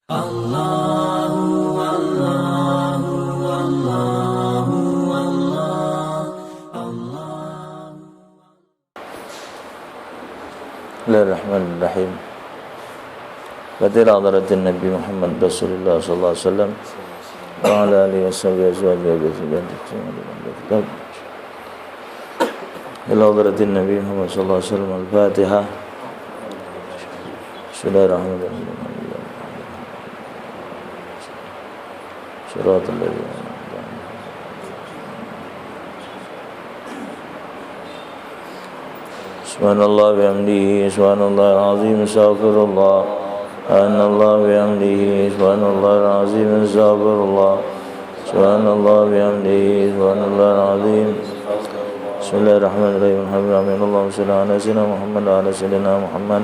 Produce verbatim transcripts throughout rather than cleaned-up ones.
Allahu, Allahu, Allahu, Allah, Allahu. Bismillahirrahmanirrahim. Fatihah hadratin Nabi Muhammad Rasulillah sallallahu alaihi wasallam wa ala alihi wa sahbihi azwajihi wa dzurriyyatihi. Ila hadratin Nabi Muhammad sallallahu alaihi wasallam. Al-Fatihah. Bismillahirrahmanirrahim. Siratal ladzina an'amta alaihim. Subhanallah bihamdihi, subhanallahil azim, astaghfirullah. Subhanallah bihamdihi, subhanallahil azim, astaghfirullah. Subhanallah bihamdihi, subhanallahil azim. Bismillahirrahmanirrahim. Alhamdulillah. Allahumma shalli ala sayyidina Muhammad wa ala sayyidina Muhammad.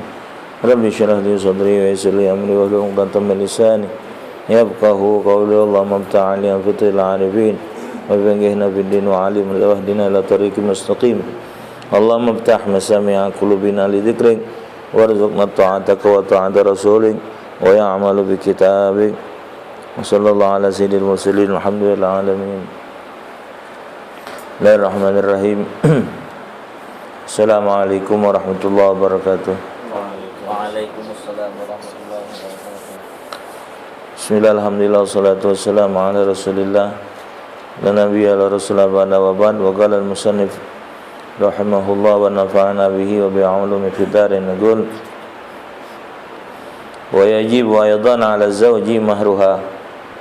Rabbi shrah li sadri wa yassir li amri wahlul uqdatam min lisani yafqahu qawli. Allahumma iftah alaina fatahatil arifin wa faqihna fid din wa alim wahdina ila tariqim mustaqim. Allahumma iftah masami'a qulubina li dzikrik warzuqna ta'ataka wa ta'ata rasulik wa ya'malu bi kitabik. Wa sallallahu ala sayyidil mursalin walhamdulillahi alamin. Bismillahirrahmanirrahim. Assalamualaikum warahmatullahi wabarakatuh. Waalaikumsalam warahmatullahi wabarakatuh. Bismillah, alhamdulillah, wassalatu wassalamu ala rasulillah. La nabiyya la rasula ba'da wa ba'd. Wa qala al-musannif rahimahullah wa nafa'ana bihi wa bi ulumi fid darain, yaqul, wa yajibu aidan ala zauji mahruha,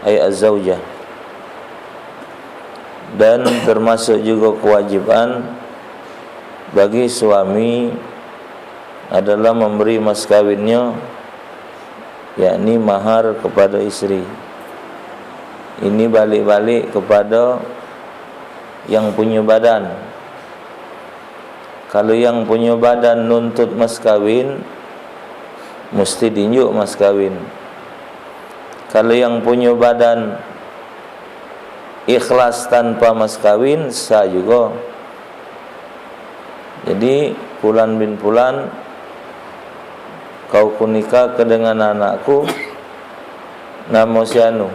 ay az-zaujah. Dan termasuk juga kewajiban bagi suami adalah memberi mas kawinnya, yakni mahar kepada istri. Ini balik-balik kepada yang punya badan. Kalu yang punyo badan nuntut mas kawin, musti dinjuk mas kawin. Kalu yang punyo badan ikhlas tanpa mas kawin, sah jugo. Jadi, Pulan bin Pulan, kau ku nikahke dengan anakku, namo si Anu.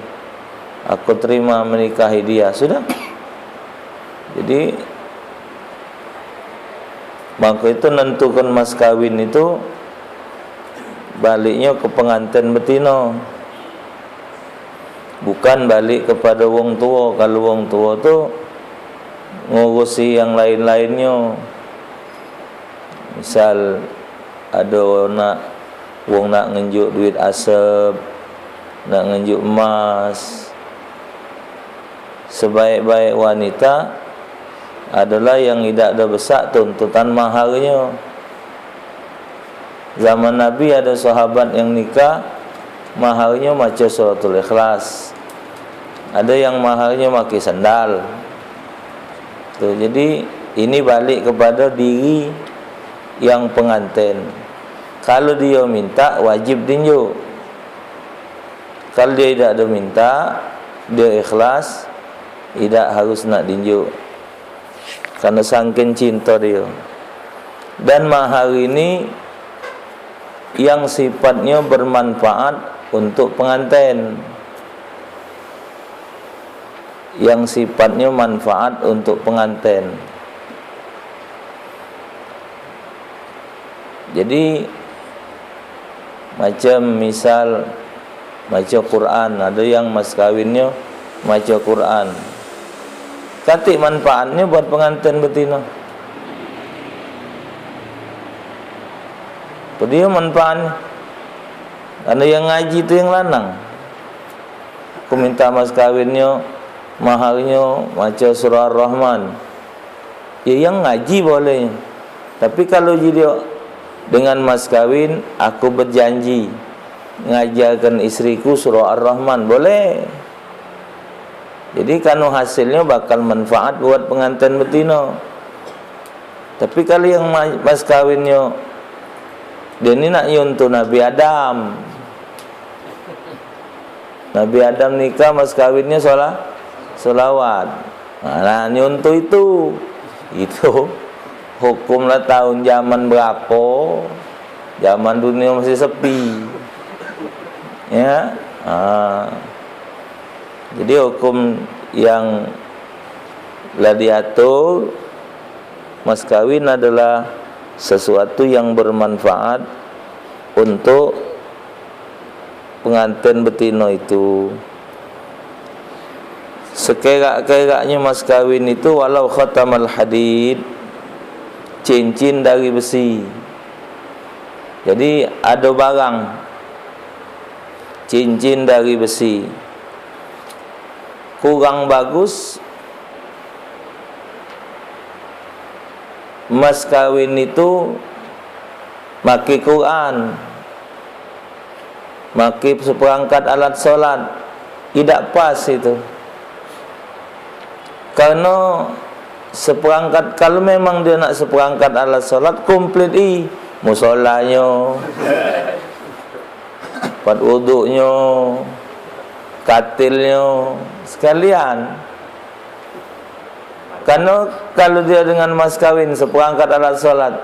Aku terima menikahi dia. Sudah. Jadi, maka itu nentukan mas kawin itu baliknyo ke penganten betino. Bukan balik kepada wong tuo. Kalu wong tuo tu ngurusi yang lain-lainnyo. Misal, ado nak, wong nak ngenjuk duit asep, nak ngenjuk emas. Sebaik-baik wanita adalah yang idak ado besak tuntutan maharnyo. Zaman Nabi ado sahabat yang nikah, maharnyo maco Suratul Ikhlas. Ado yang maharnyo make sendal. Tu, jadi, ini balik kepada diri yang penganten. Kalu dio minta, wajib dinjuk. Kalu dio idak ado minta, dio ikhlas, idak harus nak dinjuk. Karena sangking cinta dio. Dan mahar ini yang sifatnyo bermanfaat untuk penganten. Yang sifatnyo manfaat untuk penganten. Jadi, macam misal maco Quran, ado yang mas kawinnyo maco Quran. Katik manfaatnyo buat penganten betino. Pedio manfaatnyo. Karena yang ngaji tu yang lanang. Aku minta mas kawinnyo, maharnyo maco surah Ar-Rahman. Ya, yang ngaji boleh. Tapi kalu jadi dengan mas kawin, aku berjanji ngajarkan istriku surah Ar-Rahman, boleh. Jadi, kanu hasilnyo bakal manfaat buat penganten betino. Tapi kalu yang ma-, mas kawinnyo, dio ni nak nyontoh Nabi Adam. Nabi Adam nikah, mas kawinnyo sola-, solawat. Nah, nah, nyontoh itu. Itu hukum lah tahun zaman berapo? Zaman dunia masih sepi. Ya. Ha. Jadi hukum yang la diatur, mas kawin adalah sesuatu yang bermanfaat untuk pengantin betino itu. Sekerak-keraknyo mas kawin itu walau khatamal hadid, cincin dari besi. Jadi ado barang cincin dari besi. Kurang bagus mas kawin itu make Quran, make seperangkat alat solat, idak pas itu. Kareno seperangkat, kalu memang dio nak seperangkat alat solat, komplit i, musolanyo, tempat wuduknyo, katilnyo, sekalian. Kareno kalu dio dengan mas kawin seperangkat alat solat,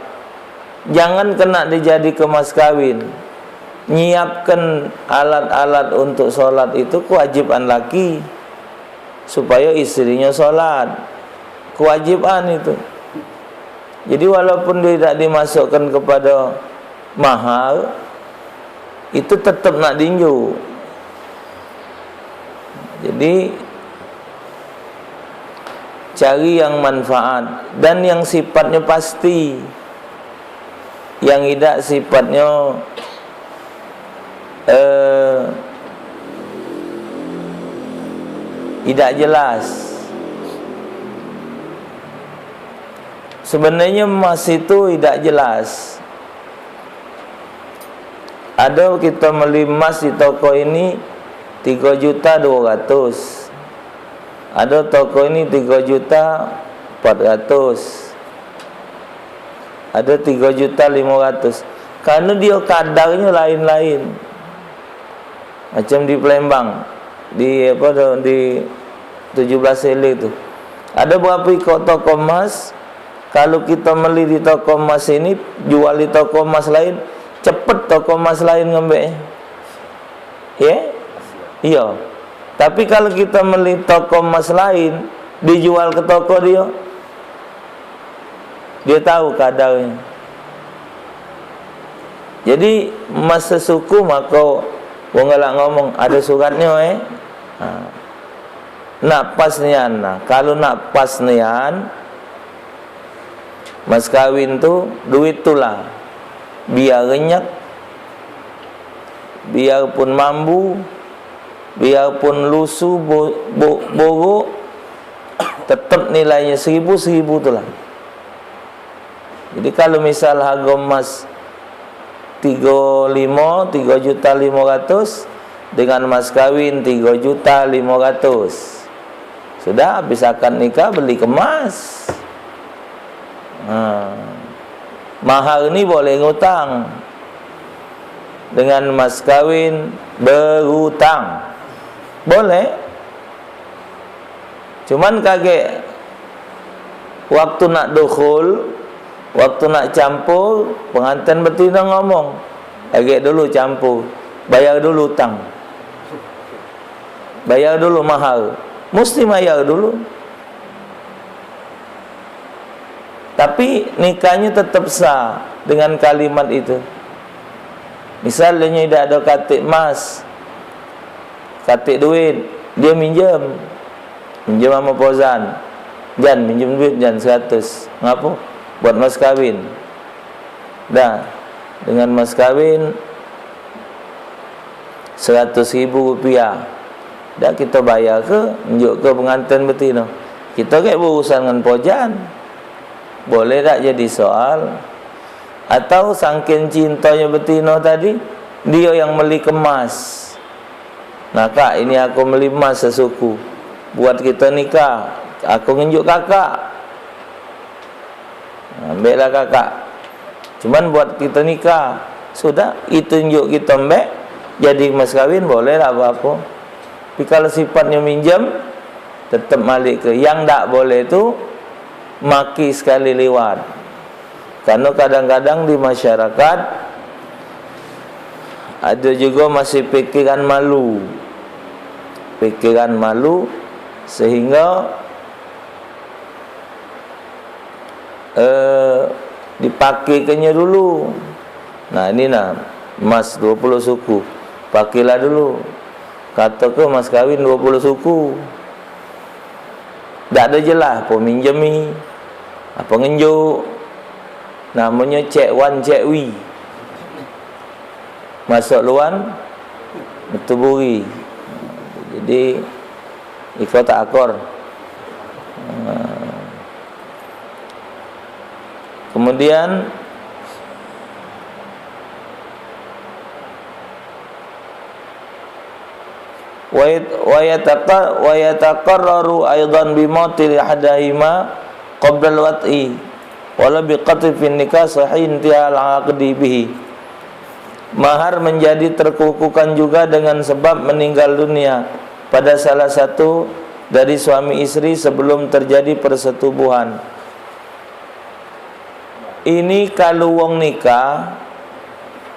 jangan kena dijadike mas kawin, nyiapkan alat-alat untuk solat itu kewajiban laki, supayo istrinyo solat. Kewajiban itu. Jadi walaupun dio idak dimasukkan kepada mahar, itu tetap nak diinjuk. Jadi cari yang manfaat dan yang sifatnyo pasti, yang idak sifatnyo eh, idak jelas. Sebenarnyo emas itu idak jelas. Ado kito meli emas di toko ini tigo juta duo ratus. Ado toko ini tigo juta empat ratus. Ado tigo juta limo ratus. Kareno dio kadarnyo lain-lain. Macam di Palembang, di apa tu, di tujuh belas Ele tu. Ado berapo ikok toko emas, kalu kito meli di toko emas ini, jual di toko emas lain, cepet toko emas lain ngambeknyo. Ye? Iyo. Tapi kalu kito meli toko emas lain, dijual ke toko dio, dio tau kadarnyo. Jadi, emas sesuku, mako wong galak ngomong, "Ado suratnyo, eh." Ha. Nak pas nian, nah, kalu nak pas nian, mas kawin tu, duit tu la, biar renyek, biarpun mambu, biarpun lusu, bo-, bo-, borok, tetep nilainyo seribu, seribu tu la. Jadi, kalu misal hargo emas tigo limo, tigo juta limo ratus, dengan mas kawin tigo juta limo ratus. Sudah, habis akad nikah, beli ke emas. Ha. Mahar ni boleh ngutang. Dengan mas kawin berutang. Boleh. Cuman kagek waktu nak dukhul, waktu nak campur, pengantin betino ngomong, "Kagek dulu campur, bayar dulu utang. Bayar dulu mahar." Musti mayar dulu. Tapi nikahnyo tetep sah dengan kalimat itu. Misal, dio nyo idak ado katik emas, katik duit, dio minjem. Minjem amo Pozan. "Jan, minjem duit, Jan, seratus." "Ngapo?" "Buat mas kawin." Dah, dengan mas kawin seratus ribu rupiah. Dah, kito bayar ke, njuk ke pengantin betino. Kito gek berurusan dengan Pojan. Boleh dak jadi soal? Atau sangkin cintonyo betino tadi, dio yang meli kemas. "Nah, Kak, ini aku meli emas sesuku. Buat kito nikah. Aku ngenjuk Kakak." "Ambeklah Kakak. Cuman buat kito nikah." Sudah, itu njuk kito ambek, jadi mas kawin, boleh dak apo-apo. Tapi kalu sifatnyo minjem, tetep malik ke. Yang dak boleh tu, maki sekali liwat. Kareno kadang-kadang di masyarakat Ado jugo masih pikiran malu. Pikiran malu sehinggo, eh, dipakekenyo dulu. Nah, ini nah, emas duo puluh suku. Pakailah dulu. Katoke mas kawin duo puluh suku. Dak ado jelas apo minjemi, apo ngenjuk. Namonyo cek wan, cek wi. Masuk luan, metu buri. Jadi, iko tak akor. Nah. Kemudian, wa yat-, wa yataqa-, wa yataqarraru aidan bi mauti ahadihima qabla al-wat'i, walau bi qat'i fin nikah sahih intihal aqdi bihi. Mahar menjadi terkukuhkan juga dengan sebab meninggal dunia pada salah satu dari suami istri sebelum terjadi persetubuhan. Ini kalu wong nikah,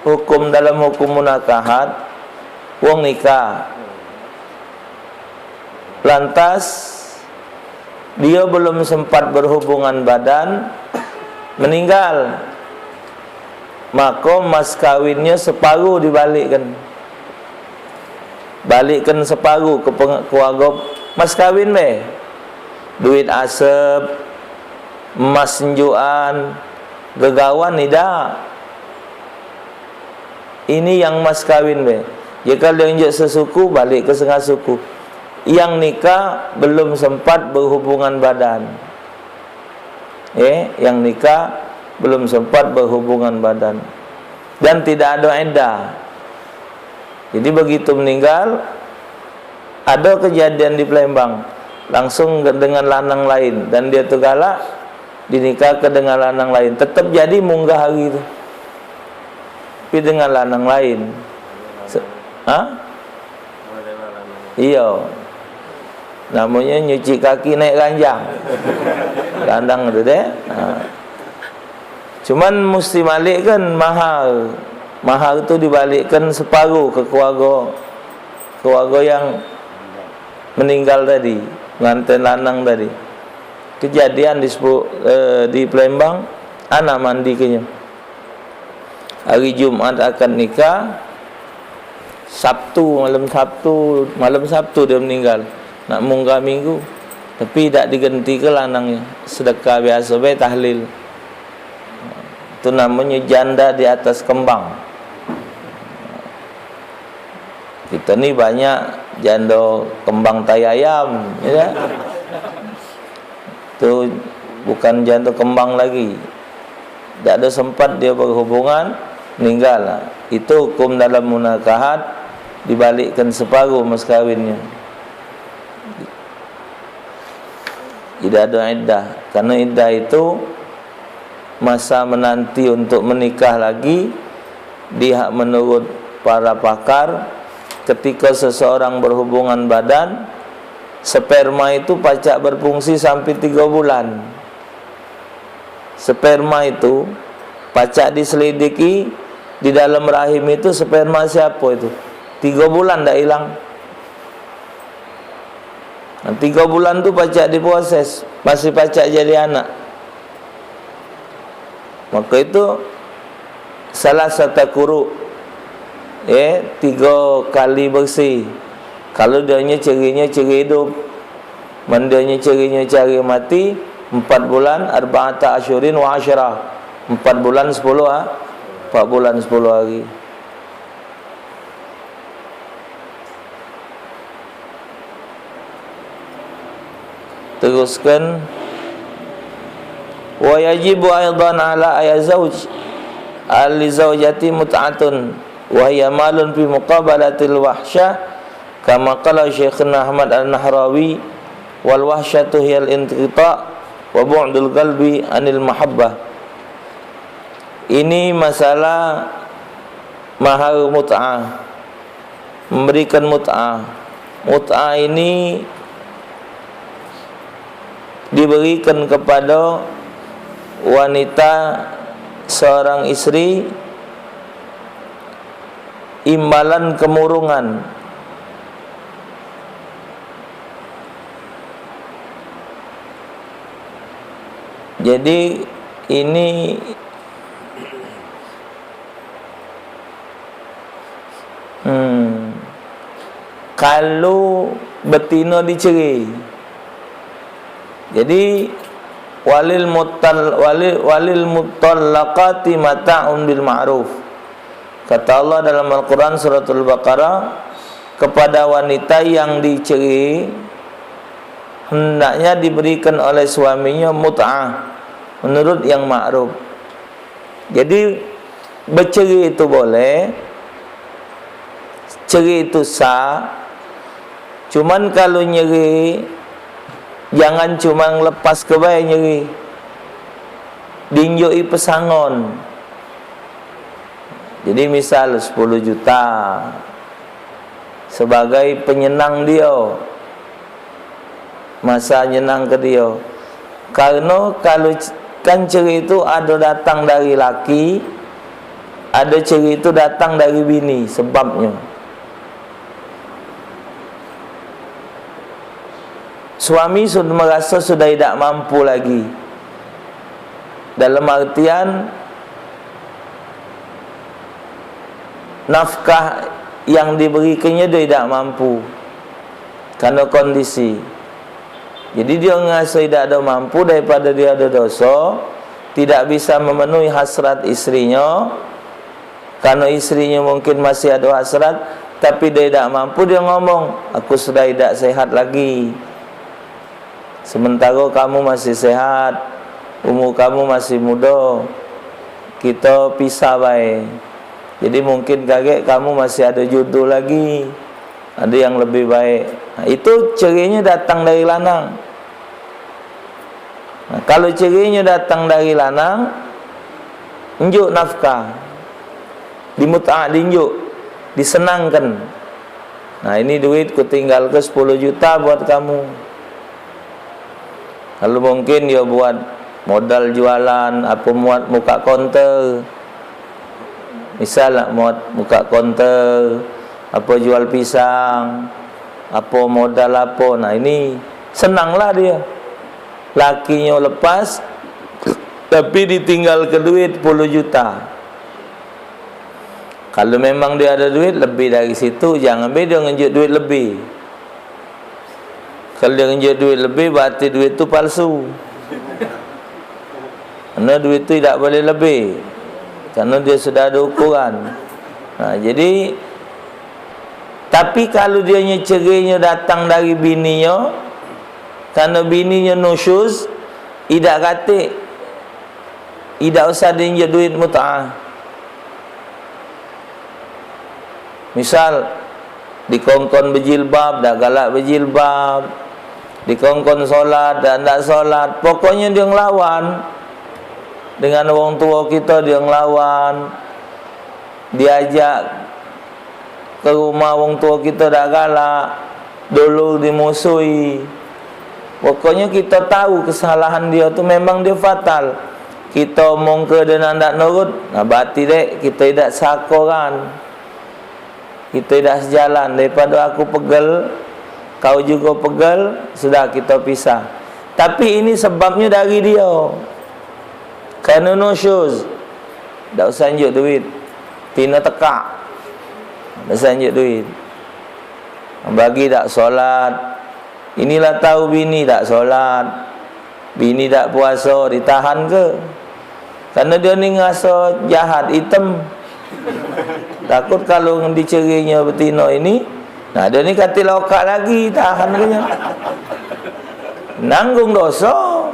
hukum dalam hukum munakahat, wong nikah. Lantas, dio belum sempat berhubungan badan, meninggal. Mako, mas kawinnyo separuh dibalikken. Balikken separuh ke peng-, keluargo mas kawin be. Duit asep, emas senjukan, gegawan idak. Ini yang mas kawin be. Jika dio injak sesuku, balik ke setengah suku. Yang nikah belum sempat berhubungan badan. Eh, yang nikah belum sempat berhubungan badan. Dan tidak ada iddah. Jadi begitu meninggal, ada kejadian di Palembang, langsung dengan lanang lain, dan dia tu galak, dinikahke dengan lanang lain, tetap jadi munggah hari tu, tapi dengan lanang lain. Se-, ha? Iyo. Namonyo nyuci kaki naik ranjang. Kandang tu deh. Ha. Cuman musti balikkan mahar. Mahar tu dibalikkan separuh ke keluarga, keluarga yang meninggal tadi, pengantin lanang tadi. Kejadian di sepu-, eh, di Palembang, ana mandikenyo. Hari Jumat akad nikah, Sabtu, malam Sabtu, malam Sabtu dia meninggal. Nak munggah minggu. Tapi dak digenti ke lanangnyo. Sedekah biasa bae, tahlil. Itu namanya janda di atas kembang. Kita ni banyak janda kembang tai ayam, ya. Tu bukan janda kembang lagi. Dak ada sempat dia berhubungan, meninggal. Itu hukum dalam munakahat, dibalikkan separuh mas kawinnyo. Tidak ada iddah. Karena iddah itu masa menanti untuk menikah lagi, di hak menurut para pakar, ketika seseorang berhubungan badan, sperma itu pacak berfungsi sampai tiga bulan. Sperma itu pacak diselidiki di dalam rahim itu sperma siapa itu. Tiga bulan dak hilang. Nah, tiga bulan tu pacak diproses, masih pacak jadi anak. Maka itu salasata quru, ya, tiga kali bersih. Kalau dia nya cerinyo ciri hidup, men dia nya cerinyo ciri mati, empat bulan, arba'ata asyhurin wa asyra. Empat bulan sepuluh ha-, empat bulan sepuluh hari. Teruskan, wa yajibu aidan ala ayyi zauj, al zaujati mut'atun, wa hiya malun fi muqabalatil wahsyah, kama qala Syaikhuna Ahmad An-Nahrawi, wal wahsyatu hiyal inqita' wa bu'dul qalbi anil mahabbah. Ini masalah mahar mut'ah, memberikan mut'ah. Mut'ah ini diberikan kepada wanita seorang istri imbalan kemurungan. Jadi, ini, hmm, kalu betino diceri. Jadi, walil mutal-, walil, walil mutallaqati mata'un bil ma'ruf. Kata Allah dalam Al-Quran, Suratul Baqarah, kepada wanita yang diceri, hendaknya diberikan oleh suaminya mut'ah menurut yang ma'ruf. Jadi, beceri itu boleh, ceri itu sah, cuman kalu nyeri, jangan cuman lepas ke bae nyeri, dinjuki pesangon. Jadi, misal sepuluh juta sebagai penyenang dio, masa nyenang ke dio. Karno kalu c-, kan ceri tu ado datang dari laki, ado ceri tu datang dari bini sebabnyo. Suami sudah merasa sudah idak mampu lagi. Dalam artian, nafkah yang diberikannya dio idak mampu karena kondisi. Jadi, dio ngeraso idak ado mampu, daripada dio ado doso, tidak bisa memenuhi hasrat istrinyo, karena istrinyo mungkin masih ado hasrat, tapi dio idak mampu, dio ngomong, "Aku sudah idak sehat lagi. Sementaro kamu masih sehat, umur kamu masih mudo, kito pisah bae. Jadi, mungkin kagek kamu masih ado jodoh lagi, ado yang lebih baik." Nah, itu cerinyo datang dari lanang. Nah, kalu cerinyo datang dari lanang, njuk nafkah, dimut'ah, dinjuk, disenangkan. Nah, ini duit ku tinggalke sepuluh juta buat kamu. Lalu mungkin dio buat modal jualan, apo muat muka konter. Misal nak muat muka konter, apo jual pisang, apo modal apo. Nah, ini senanglah dio. Lakinyo lepas, tapi ditinggalke duit puluh juta. Kalu memang dio ado duit lebih dari situ, jangan be dio ngenjuk duit lebih. Kalu dio ngenjuk duit lebih, berarti duit tu palsu. Karena duit tu idak boleh lebih, karena dio sudah ado ukuran. Nah, jadi, tapi kalu dio nye cerinyo datang dari bininyo, karena bininyo nusyuz, idak katik, idak usah dienjuk duit mut'ah. Misal, dikongkon bejilbab, dak galak bejilbab, dikongkon solat, dak, dak solat, pokoknyo dio ngelawan. Dengan wong tuo kito dio ngelawan, diajak ke rumah wong tuo kito dak galak, dulu dimusuhi. Pokoknyo kito tahu kesalahan dio tu memang dio fatal. Kito omongke dio nak dak nurut, nah, berarti dek kito idak seakoran. Kito idak sejalan. Daripado aku pegel, kau jugo pegel, sudah kito pisah. Tapi ini sebabnyo dari dio. Karena nusyuz. Dak usah njuk duit. Tino tekak. Dak usah njuk duit. Bagi dak solat. Inilah tahu bini dak solat. Bini dak puaso, ditahanke. Karena dio ni ngaso jahat, item. Takut kalu dicerinyo betino ini, nah, dio ni katik lokak lagi, tahanke nyo. Nanggung doso.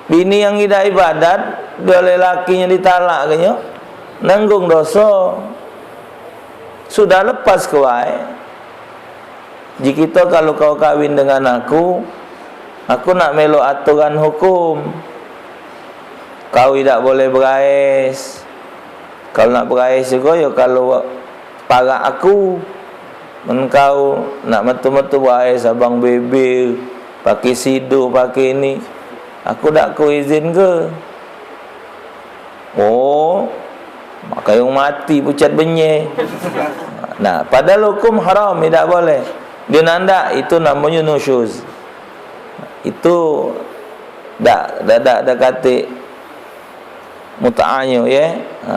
Bini yang idak ibadat, dio oleh lakinyo ditalakkenyo, nanggung doso. Sudah, lepas ke wae. Ji kito kalu kau kawin dengan aku, aku nak melok aturan hukum. Kau idak boleh beraes. Kau nak beraes jugo, yo, kalu parak aku. Men kau nak metu-metu beraes, abang beber, pake sido, pake ini, aku dak ku izinke. Oh, Maka yang mati pucat benye. Nah, padahal hukum haram, tidak boleh. Dia nandak, itu namanya nusyuz. Itu dak, dak, dak, dak katik mut'ahnyo, ya. Ha.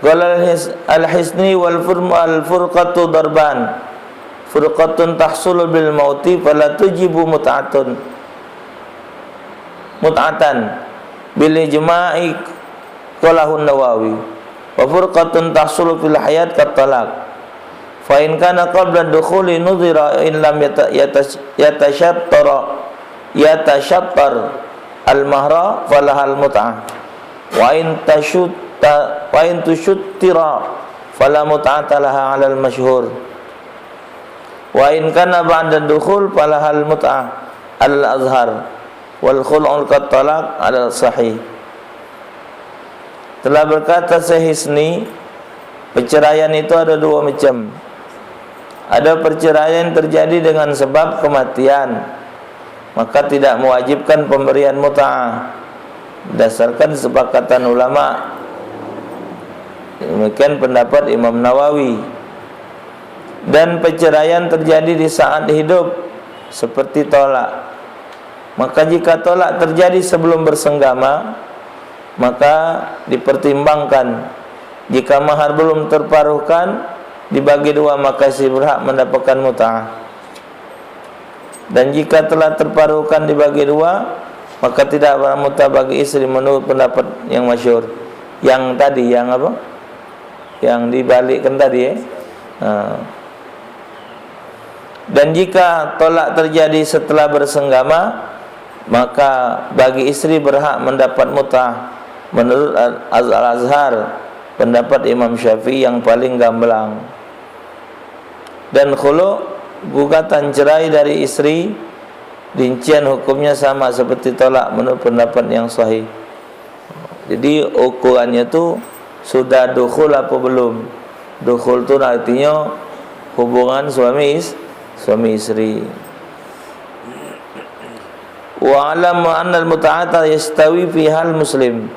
Qala al-His-, al-Hisni wal fur-, al-furqatu darban. Furqatun tahsulu bil mauti fala tujibu mut'atun. Mut'atan. Bil ijma'i qalahun Nawawi. Wa furqatun tahsulu fil hayat kat talaq. Fa in kana qabla dukhuli nudhira in lam yata-, yatas-, yatashattara, yatashattar al-mahra falahal mut'ah. Wa in tashutta-, wa in tushuttira fala mut'ata laha 'alal masyhur. Wa in kana ba'da dukhul falahal mut'ah al azhar. Wal khul'u kat talaq 'alal sahih. Telah berkata Syekh Hisni, perceraian itu ada dua macam. Ada perceraian yang terjadi dengan sebab kematian, maka tidak mewajibkan pemberian mut'ah berdasarkan kesepakatan ulama. Demikian pendapat Imam Nawawi. Dan perceraian terjadi di saat hidup, seperti tolak. Maka jika tolak terjadi sebelum bersenggama, maka dipertimbangkan. Jika mahar belum terparuhkan, dibagi dua, maka istri berhak mendapatkan mut'ah. Dan jika telah terparuhkan dibagi dua, maka tidak berhak mut'ah bagi istri menurut pendapat yang masyhur. Yang tadi, yang apa? Yang dibalikkan tadi, eh? Ha. Dan jika tolak terjadi setelah bersenggama, maka bagi istri berhak mendapat mut'ah menurut Al-, Al-Azhar, pendapat Imam Syafi'i yang paling gamblang. Dan khulu', gugatan cerai dari istri, rincian hukumnya sama seperti tolak menurut pendapat yang sahih. Jadi, ukurannyo tu sudah dukhul apo belum. Dukhul tu artinyo hubungan suami is-, suami istri. Wa alam annal mut'ata yastawi fihal muslim,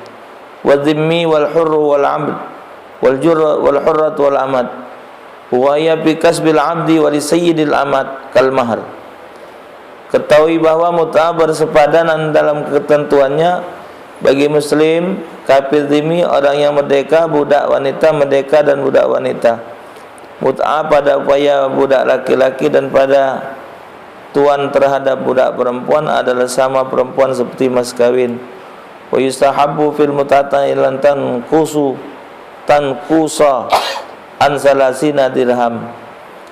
wa dhimmi wal hurru wal abd, wal jurra-, wal hurratu wal amat. Wa hiya bi kasbil abdi wa li sayyidil amat kal mahr. Ketahui bahwa mut'ah bersepadanan dalam ketentuannya bagi muslim, kafir dhimmi, orang yang merdeka, budak wanita merdeka dan budak wanita. Mut'ah pada upaya budak laki-laki dan pada tuan terhadap budak perempuan adalah sama perempuan seperti mas kawin. Wa yustahabbu fil mut'ati an tanqusu, tanqusa an salasina dirham.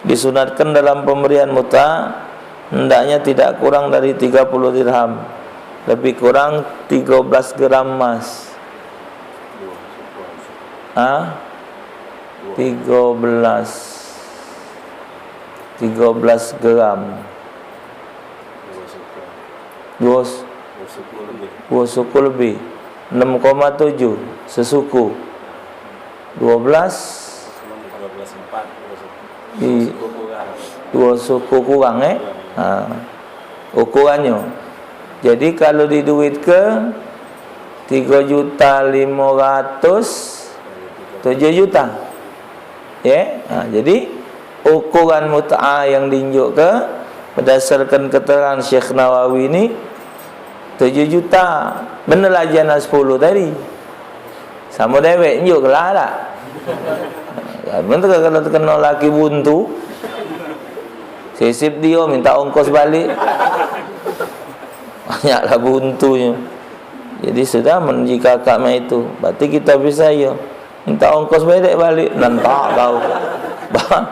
Disunatkan dalam pemberian mut'ah, hendaknya tidak kurang dari tiga puluh dirham. Lebih kurang tiga belas gram emas. Ha? Tiga belas. Tiga belas gram. Dua s-, dua suku lebih. Enam koma tujuh sesuku. Dua belas. Di dua suku kurang, eh? Ha. Ukurannyo. Jadi, kalu diduitke, tiga juta limo ratus tujuh juta. Ye? Ha, jadi, ukuran mut'ah yang diinjukkan berdasarkan keterangan Syekh Nawawi ni tujuh juta. Bener lah jana sepuluh tadi. Samo dewek, injuk gelah dak? Ya, bener kalau tekeno laki buntu, sisip dio minta ongkos balik. Banyaklah buntunyo. Jadi sudah men jika kak mak itu, berarti kita bisa yo. Minta ongkos bedek balik, nantak kau. Bah,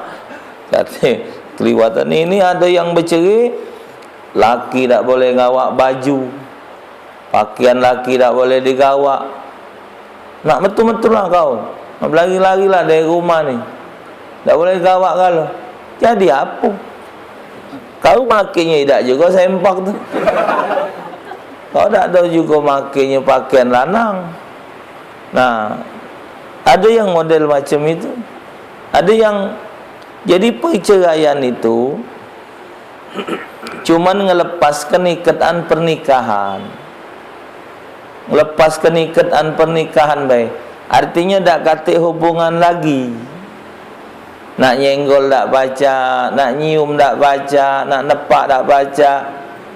kate keliwatan ini ada yang beceri, laki dak boleh ngawak baju, pakaian laki dak boleh digawak. Nak metu-metulah kau, nak belari-larilah dari rumah ni. Dak boleh digawak galo. Jadi apo? Kau makenyo idak jugo sempak tu. Kau dak ado jugo makenyo pakaian lanang. Nah, ado yang model macam itu. Ado yang, jadi perceraian itu cuman ngelepaskan ikatan pernikahan. Ngelepaske iketan pernikahan bae. Artinyo dak katek hubungan lagi. Nak nyenggol dak pacak, nak nyium dak pacak, nak nepak dak pacak,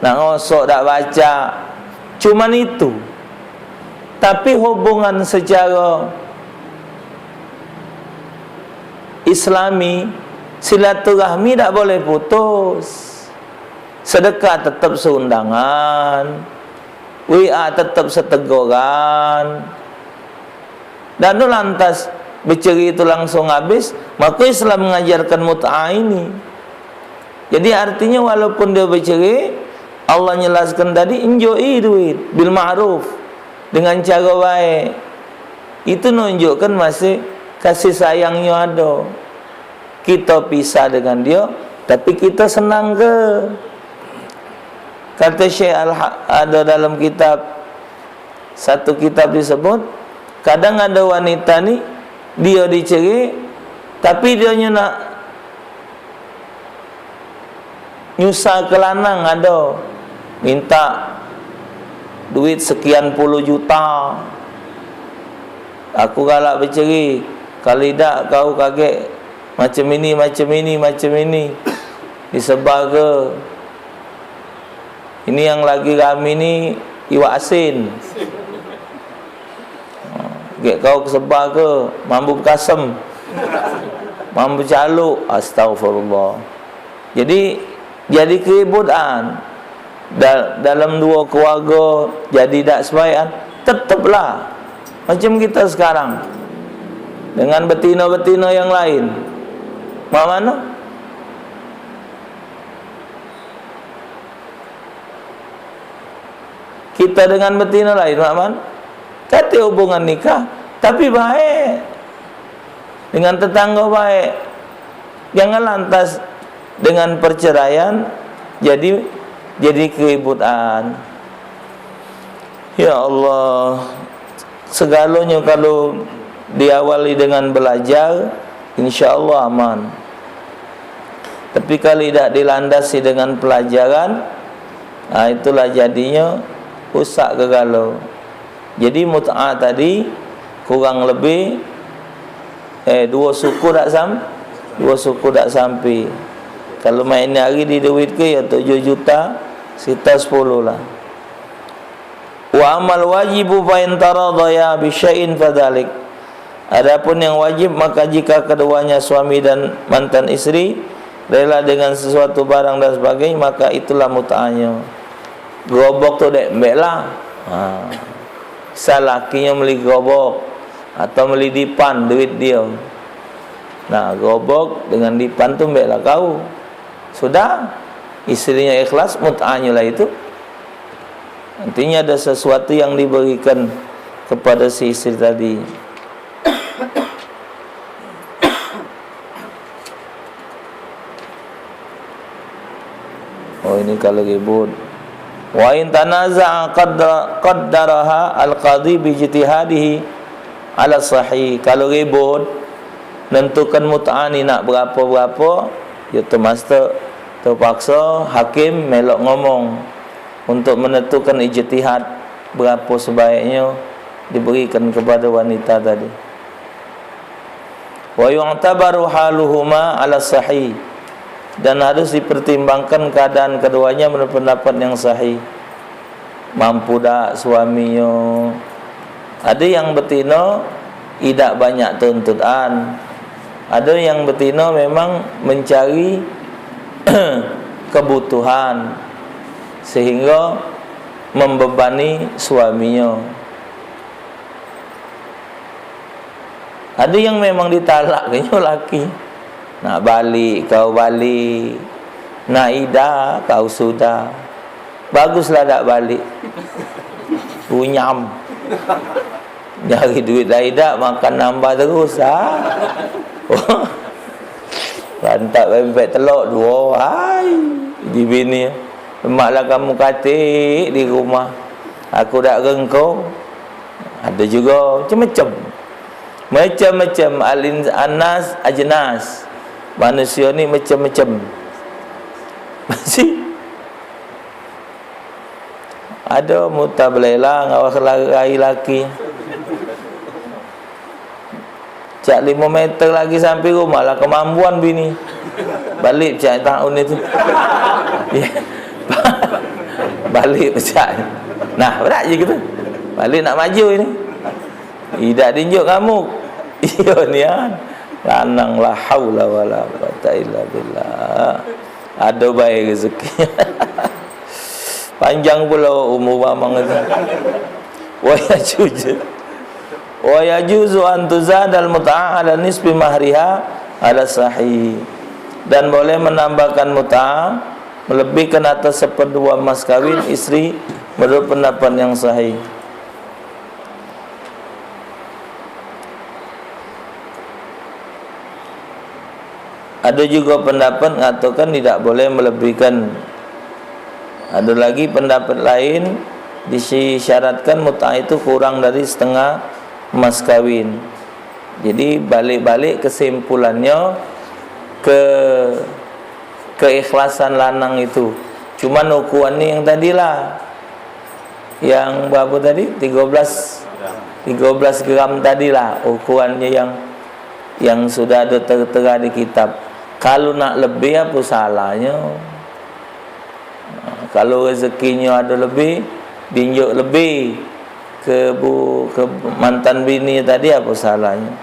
nak ngosok dak pacak. Cuman itu. Tapi hubungan secara Islami, silaturahmi dak boleh putus. Sedekah tetep seundangan, W A tetep setegoran. Dak lantas beceri tu langsung habis, maka Islam mengajarkan mut'ah ini. Jadi artinya walaupun dio beceri, Allah nyelaskan tadi, enjoki duit bil ma'ruf, dengan cara baik. Itu nunjukkan masih kasih sayangnyo ado. Kita pisah dengan dio, tapi kita senang ke? Kata Syekh Al, ada dalam kitab, satu kitab disebut, kadang ada wanita ni, dio diceri, tapi dio nyo nak nyusah ke lanang, ada minta duit sekian puluh juta. Aku galak beceri, kali dak kau kagek macam ini, macam ini, macam ini. Disebar ke. Ini yang lagi rami ni iwak asin. Gek kau kesebar ke mambu bekasem, mambu caluk, astagfirullah. Jadi, jadi keributan da-, dalam dua keluarga, jadi dak sebaik kan, teteplah macam kita sekarang dengan betina-betina yang lain. Mak mano? Kita dengan betina lain, Mak Man. Kate hubungan nikah, tapi baik. Dengan tetangga baik. Jangan lantas dengan perceraian jadi, jadi keributan. Ya Allah, segalonyo kalu diawali dengan belajar, insya Allah aman. Tapi kalu idak dilandasi dengan pelajaran, ha, itulah jadinyo rusak galo. Jadi mut'ah tadi kurang lebih, eh, duo suku dak sam-, duo suku dak sampe. Kalu main ni hari diduitke yo tujuh juta, sekitar sepuluh lah. Wa amal wajibu fa in taradaya bi syai'in fadzalik. Adapun yang wajib, maka jika keduanya suami dan mantan istri rela dengan sesuatu barang dan sebagainya, maka itulah mut'ahnyo. Gerobok tu dek, mbek lah. Ha. Misal lakinyo meli gerobok atau meli dipan, duit dio. Nah, gerobok dengan dipan tu mbek lah kau. Sudah, istrinyo ikhlas, mut'ahnyo lah itu. Artinya ada sesuatu yang diberikan kepada si istri tadi. Oh, ini kalau ribut. Wa in tanaza'a qadda-, qaddaraha al-qadhi bi ijtihadihi ala sahih. Kalau ribut, nentukan mut'ah ni nak berapo-berapo, ya termasuk terpaksa hakim melok ngomong untuk menentukan ijtihad berapo sebaiknyo diberikan kepada wanita tadi. Wa yu'tabaru haluhuma ala sahih, dan harus dipertimbangkan keadaan keduanya menurut pendapat yang sahih. Mampu dak suaminyo? Ado yang betino idak banyak tuntutan. Ado yang betino memang mencari kebutuhan sehingga membebani suaminyo. Ado yang memang ditalak ke nyo laki. Nak balik, kau balik. Nak idak, kau sudah. Baguslah dak balik. Runyam. Nyari duit dak idak, makan nambah terus, ha. Lantak bebek telok duo, hai. Di bini. Lemaklah kamu katik di rumah. Aku dak rengko. Ado jugo macam-macam. Macam-macam. Al-ins-, an-nas ajnas. Manusio ni macam-macam. Masih. Ado muta belela ngawah lari laki. Cak limo meter lagi sampe rumah lah kemampuan bini. Balik pecak tahun itu. Balik pecak. Nah, berat je gitu. Balik nak maju ini. Idak dinjuk ngamuk. Iyo nian. Lanang la haula wala quwata illa billah. Ado bae rezeki. Panjang pulo umur mamang itu. Wa yajuzu. Wa yajuzu an tuzadal mut'ah ala nisfi mahriha ala sahih. Dan boleh menambahkan mut'ah melebihkan atas seperduo mas kawin istri menurut pendapat yang sahih. Ado jugo pendapat ngatokan idak boleh melebihkan. Ado lagi pendapat lain, disyaratkan mut'ah itu kurang dari setengah mas kawin. Jadi, balik-balik kesimpulannyo ke keikhlasan lanang itu. Cuman ukurannya yang tadilah. Yang berapa tadi? Tiga belas, tiga belas gram tadilah ukurannya yang, yang sudah ada tertera di kitab. Kalau nak lebih, apa salahnyo? Nah, kalau rezekinyo ada lebih, dinjuk lebih ke bu-, ke mantan bini tadi, apa salahnyo?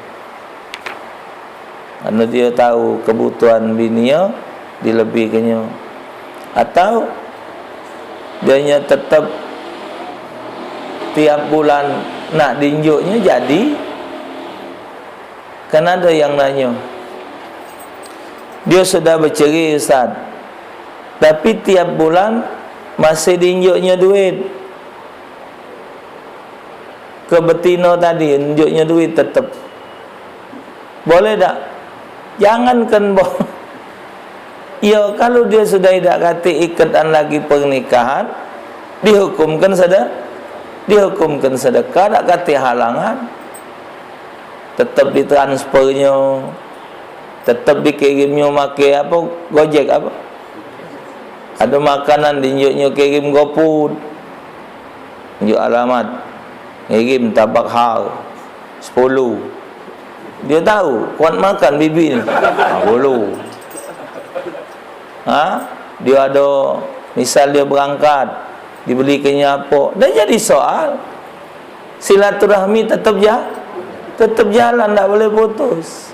Karena dia tahu kebutuhan bininyo dilebihkannyo. Atau dianyo tetap tiap bulan nak dinjuknyo jadi, kan ada yang nanyo, "Dia sudah bercerai, Ustaz, tapi tiap bulan masih dinjuknyo duit." Ke betino tadi, nunjuknyo duit tetep. Boleh dak? Jangankan bo-, yo, kalu dio sudah idak katek iketan lagi pernikahan, dihukumkan sede-, dihukumkan sedekah, dak katek halangan. Tetep ditransfernyo, tetep dikirimnyo make apo, Gojek apo? Ado makanan dinjuknyo kirim GoFood. Njuk alamat. Ngirim tabak hal sepuluh. Dio tahu kuat makan bibi ni. Ha, sepuluh. Ha? Dio ado, misal dio berangkat, dibelikannya apo. Dah jadi soal. Silaturahmi tetep ja-, tetep jalan, dak boleh putus.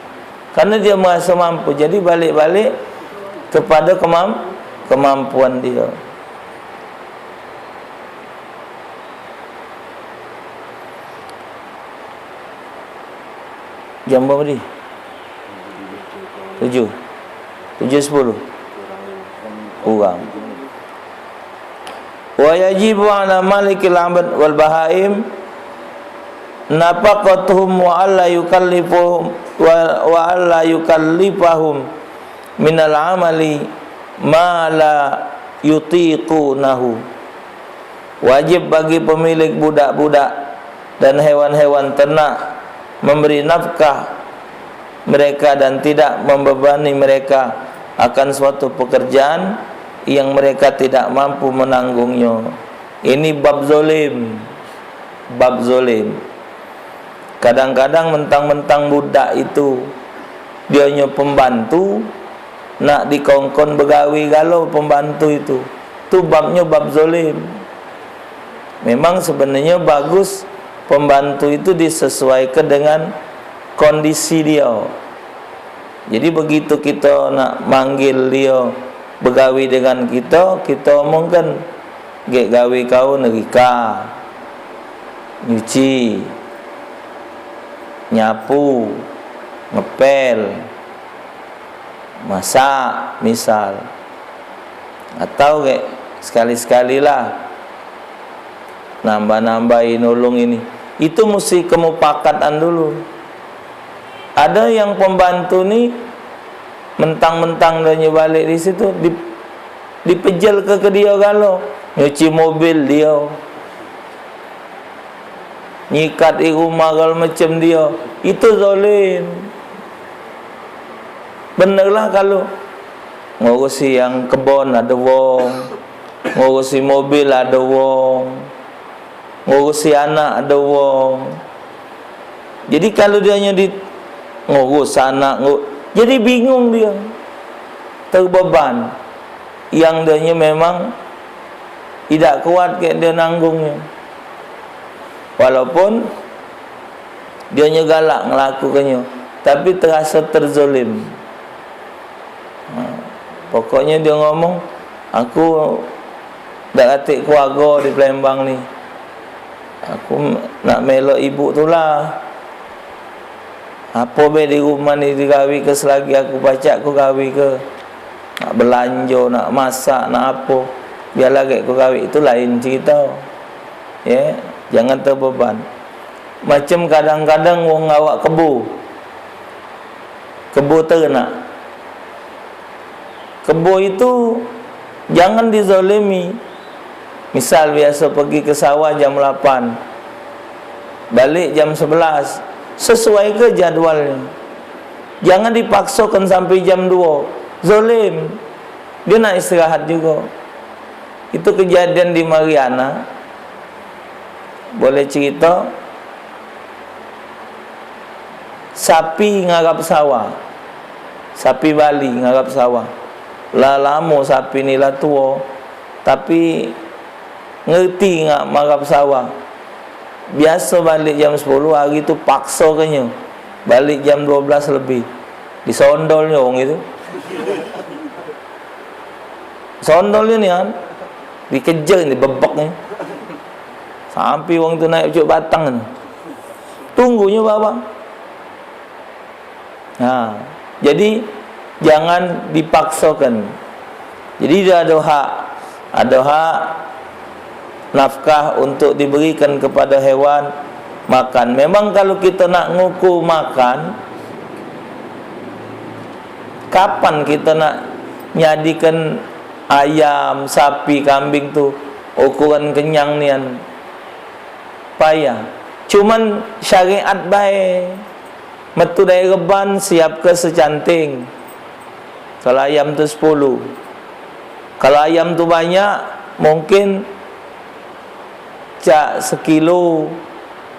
Karena dio merasa mampu. Jadi balik-balik kepada kemam-, kemampuan dio. Jam berapa tadi? Tujuh. Tujuh sepuluh. Kurang. Wa yajibu ala malikil abd wal bahaim nafaqatuhum wa alla yukallifuhum wa, wa alla yukallifahum minal amali ma la yutiqunahu. Wajib bagi pemilik budak-budak dan hewan-hewan ternak memberi nafkah mereka dan tidak membebani mereka akan suatu pekerjaan yang mereka tidak mampu menanggungnya. Ini bab zolim. Bab zolim. Kadang-kadang mentang-mentang budak itu dionyo pembantu, nak dikongkon begawe galo pembantu itu. Tu babnyo bab zolim. Memang sebenarnyo bagus pembantu itu disesuaikan dengan kondisi dio. Jadi begitu kito nak manggil dio begawe dengan kito, kito omongkan, "Gek gawe kau nerika, nyuci, nyapu, ngepel, masak," misal. Atau gek sekali-sekalilah nambah-nambahi nulung ini. Itu mesti kemupakatan dulu. Ada yang pembantu ni mentang-mentang dah nyo balik di situ, di, dipejel ke, ke dio galo, nyuci mobil dio, nyikat di rumah galo macam dio, itu zolim. Benerlah kalu ngurusi yang kebon ada wong, Ngurusi mobil ado wong, ngurusi anak ado wong. Jadi kalu dio nyo di ngurus anak, ngu-, jadi bingung dio, terbeban. Yang dio nyo memang idak kuat kek dio nanggungnyo. Walaupun dio nyo galak ngelakukannyo, tapi teraso terzolim. Ha, pokoknyo dio ngomong, "Aku dak katek keluargo di Palembang ni. Aku nak melok ibu tu lah. Apo be di rumah ni digawe ke selagi aku pacak ku gawe ke. Nak belanjo, nak masak, nak apo. Biarlah gek ku gawe, itu lain cerito." Ye, jangan terbeban. Macem kadang-kadang wong ngawak kebo. Kebo ternak. Kebo itu jangan dizolimi. Misal biaso pegi ke sawah jam lapan, balek jam sebelas, sesuaike jadwalnyo. Jangan dipaksokan sampe jam duo, zolim. Dio nak istirahat jugo. Itu kejadian di Mariana. Boleh cerito, sapi ngarap sawah. Sapi Bali ngarap sawah. Lah lamo sapi ni, lah tuo, tapi ngerti ngak marap sawah. Biaso balek jam sepuluh, hari tu paksokenyo balek jam duo belas lebih. Disondolnyo wong itu. Sondolnyo nian, dikejer ni bebek ni. Sampe wong tu naik pucuk batang tu. Tunggunyo bawah. Nah, jadi jangan dipaksokan. Jadi dio ado hak, ado hak nafkah untuk diberikan kepada hewan makan. Memang kalu kito nak ngukur makan, kapan kito nak nyadikan ayam, sapi, kambing tu ukuran kenyang nian? Payah. Cuman syariat bae. Metu dari reban, siapke secanting. Kalu ayam tu sepuluh. Kalu ayam tu banyak, mungkin cak sekilo,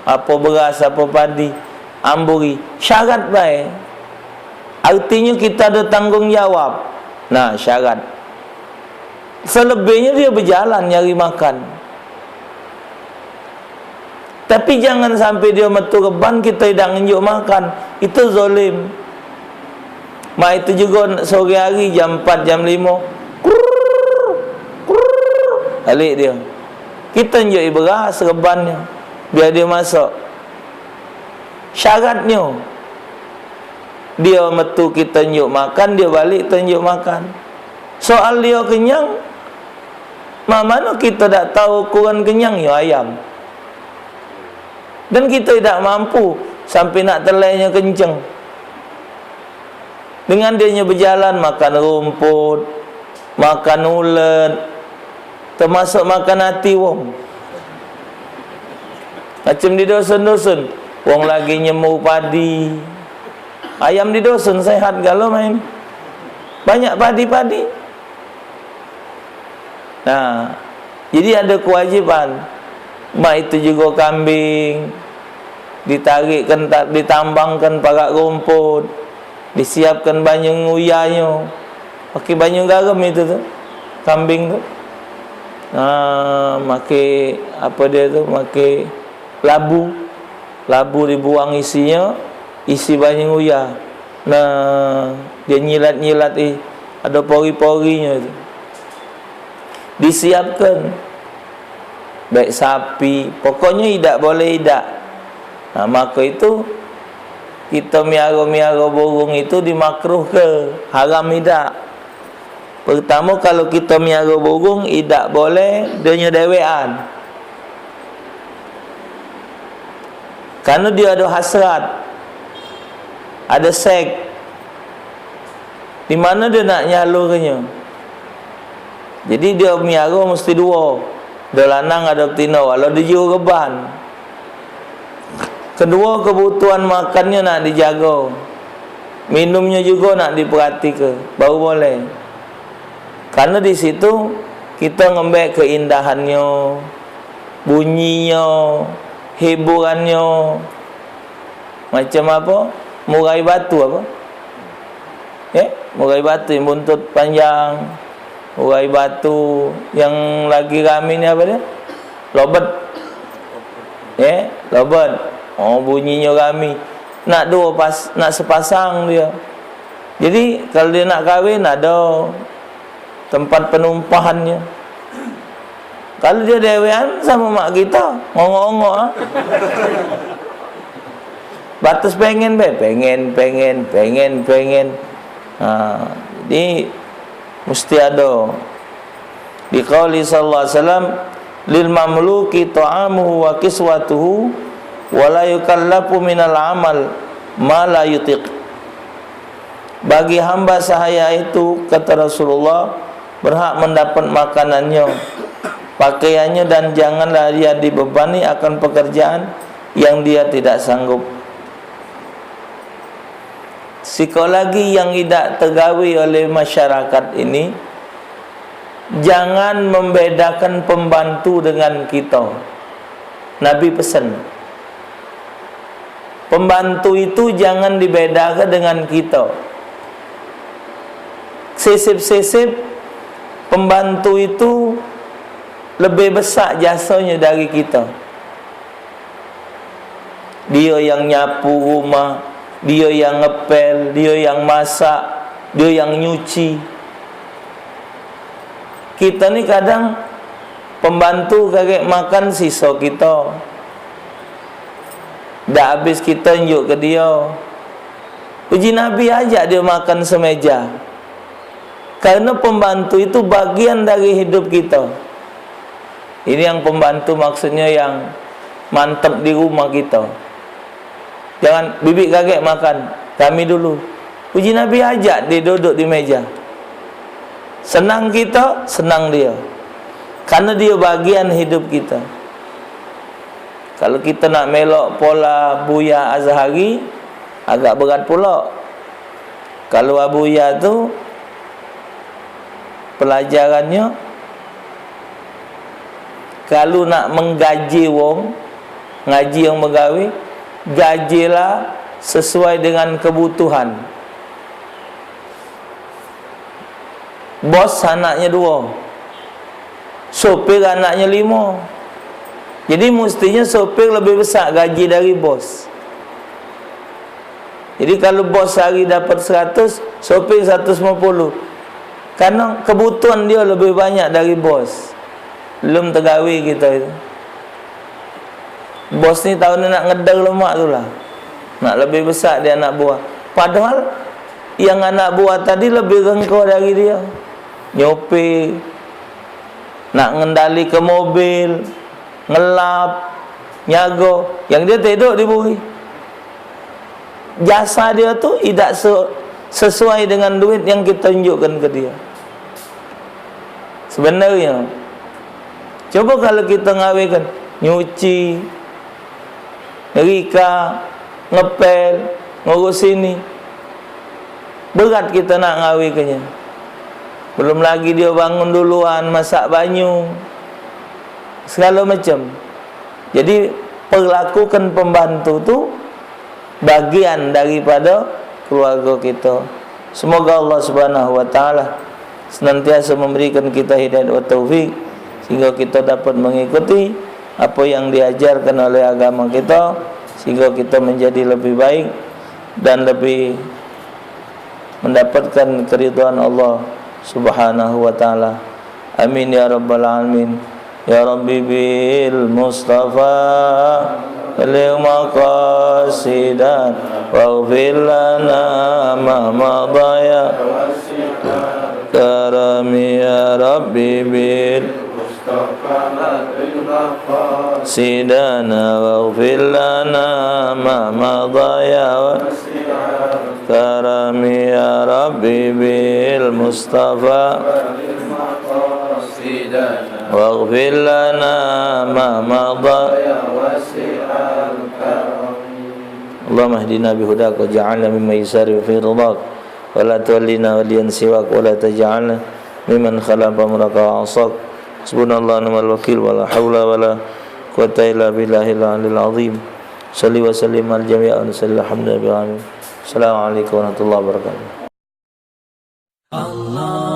apo beras, apo padi, amburi. Syarat bae. Artinyo kita ado tanggung jawab. Nah, syarat. Selebihnyo dio bejalan nyari makan. Tapi jangan sampe dio metu reban, kito idak ngenjuk makan. Itu zolim. Mak itu jugo sore hari jam empat, jam limo. Krrrr, krrrr, balek dio. Kito njuk beras rebannyo. Biar dio masok. Syaratnyo, dio metu kito njuk makan, dio balek kito njuk makan. Soal dio kenyang, mak mano kito dak tau ukuran kenyang yo ayam. Dan kito dak mampu sampe nak telenyo kenceng. Dengan dio nyo bejalan, makan rumput, makan ulet, termasuk makan ati wong. Macam di dusun-dusun, wong lagi nyemur padi. Ayam di dusun sehat galo main. Banyak padi-padi. Nah, jadi ado kewajiban. Mak itu jugo kambing, ditarikkan, ta-, ditambangkan parak rumput, disiapkan banyu nguyahnyo. Pake banyu garam itu tu, kambing tu. Nah, make apo dio tu, make labu. Labu dibuang isinyo, isi banyu nguyah. Nah, dio nyilat-nyilat, ih, ado pori-porinyo tu. Disiapkan. Baik sapi, pokoknyo idak boleh idak. Nah, mako itu, kito miaro-miaro burung itu dimakruhke, haram idak. Pertamo, kalu kito miaro burung, idak boleh dio nyo dewekan. Karno dio ado hasrat, ado sek. Di mano dio nak nyalurkenyo? Jadi, dio miaro mesti duo. Ado lanang, ado betino, walau di juru reban. Keduo kebutuhan makannyo nak dijago, minumnyo jugo nak diperatike, baru boleh. Karno di situ Kito ngembek keindahannyo, bunyinyo, hiburannyo. Macam apo? Murai batu apo? Eh, murai batu yang buntut panjang, murai batu yang lagi rami ni apo dia? Lobet. Eh, lobet. Oh, bunyinyo rami. Nak duo pas, nak sepasang dia. Jadi, kalu dia nak kawin, ado tempat penumpahannyo. Kalu dio dewean samo mak kito, ngongok-ngongok, ah. Batas pengen be, pengen, pengen, pengen, pengen. Ha, jadi, mesti ado. Di qauli sallallahu alaihi wasallam, "Lil mamluki ta'amuhu wa kiswatuhu, wa la yukallafu minal amal ma la yutiq." Bagi hamba sahaya itu, kata Rasulullah, berhak mendapat makanannya, pakaiannya, dan janganlah dia dibebani akan pekerjaan yang dia tidak sanggup. Sikok lagi yang idak tegawi oleh masyarakat ini, jangan membedakan pembantu dengan kita. Nabi pesen, pembantu itu jangan dibedakan dengan kita. Sisip-sisip pembantu itu lebih besak jasanya dari kita. Dio yang nyapu rumah, dio yang ngepel, dio yang masak, dio yang nyuci. Kita ni kadang pembantu kagek makan siso kita. Dak habis kita njuk ke dio. Uji Nabi ajak dio makan semeja. Karena pembantu itu bagian dari hidup kita. Ini yang pembantu maksudnya yang mantep di rumah kita. Jangan, "Bibik kagek makan, kami dulu." Uji Nabi ajak dia duduk di meja. Senang kita, senang dia. Karena dia bagian hidup kita. Kalau kita nak melok pola Buya Azhari, agak berat pula. Kalu Abuya tu, pelajarannyo, kalu nak menggaji wong, ngaji wong begawe, gajilah sesuai dengan kebutuhan. Bos anaknyo duo, sopir anaknyo limo. Jadi, mestinyo sopir lebih besak gaji dari bos. Jadi, kalu bos sehari dapat seratus, sopir seratus limo puluh. Karena kebutuhan dio lebih banyak dari bos. Belum tegawe kito itu. Bos ni tahu ni nak ngeder lemak tu lah. Nak lebih besak di anak buah. Padahal yang anak buah tadi lebih rengko dari dio. Nyopir, nak ngendalike mobil, ngelap, nyago. Yang dio tedok di buri. Jasa dio tu idak se-, sesuai dengan duit yang kito unjukkan ke dio. Sebenarnyo, coba kalu kito ngawekan, nyuci, ngerika, ngepel, ngurus ini, berat kito nak ngawekannya. Belum lagi dio bangun duluan, masak banyu, segalo macam. Jadi, perlakukan pembantu tu bagian daripada keluarga kita. Semoga Allah Subhanahu wa Ta'ala senantiasa memberikan kita hidayah wa taufik, sehingga kita dapat mengikuti apa yang diajarkan oleh agama kita, sehingga kita menjadi lebih baik dan lebih mendapatkan keridhaan Allah Subhanahu wa Ta'ala. Amin ya rabbal alamin. Ya Rabbi bil Mustafa baligh maqasidana waghfir lana ma madha ya karami ya Rabbi bil Mustafa baligh maqasidana waghfir lana ma madha ya karami ya Rabbi bil Mustafa waghfir lana ma madha. Allahumma hdina bihudaka waj'alna mimman yusari'u fi ridhak wa la tuwallina waliyan siwak wa la taj'alna mimman khalafa amraka wa 'asak. Hasbunallah ni'mal wakil, wala haula wala quwwata illa billahil aliyil azim. Salli wa sallim al jami' al mursalin, alhamdulillahi rabbil alamin. Assalamualaikum warahmatullahi wabarakatuh.